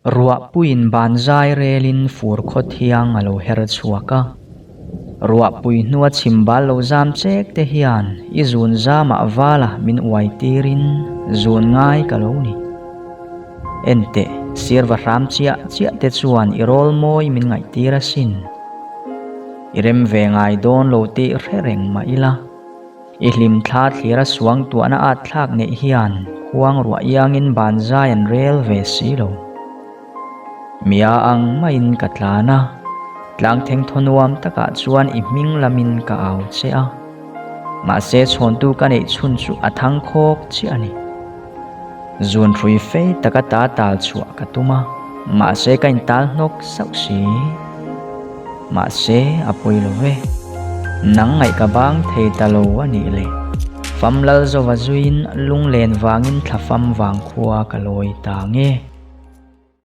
Ruahpuiin banzai relin fur khaw thiang a lo her chhuak a. Ruahpui hnua chhimbal lo zam chek te hian i zun zamah vala min uai tirin zun ngai ka lo ni. Enteh, sirva hram chiah chiah te chuan i rawl mawi min ngaihtir asin. I rem ve ngai dawn lo tih hre reng mah ila. I hlim thla thlir a suang tuahna at thlak neih hian khuang ruah iangin banzai an rel ve si lo. Mia ang maiin ka tlan a, tlang thengthaw nuam takah chuan i hming lamin ka au che a. Mahse chhawntu ka neih chhun chu a thang khawk chiah a ni. Zun hrui fei taka ta tal chhuah ka tum a, mahse ka intal hnawk sauh si. Mahse a pawi lo ve. Nang ngaih ka bang thei ta lo a nih le. Fam lal zova zuiin lunglen vangin thla fam vang khua ka lawi ta nge.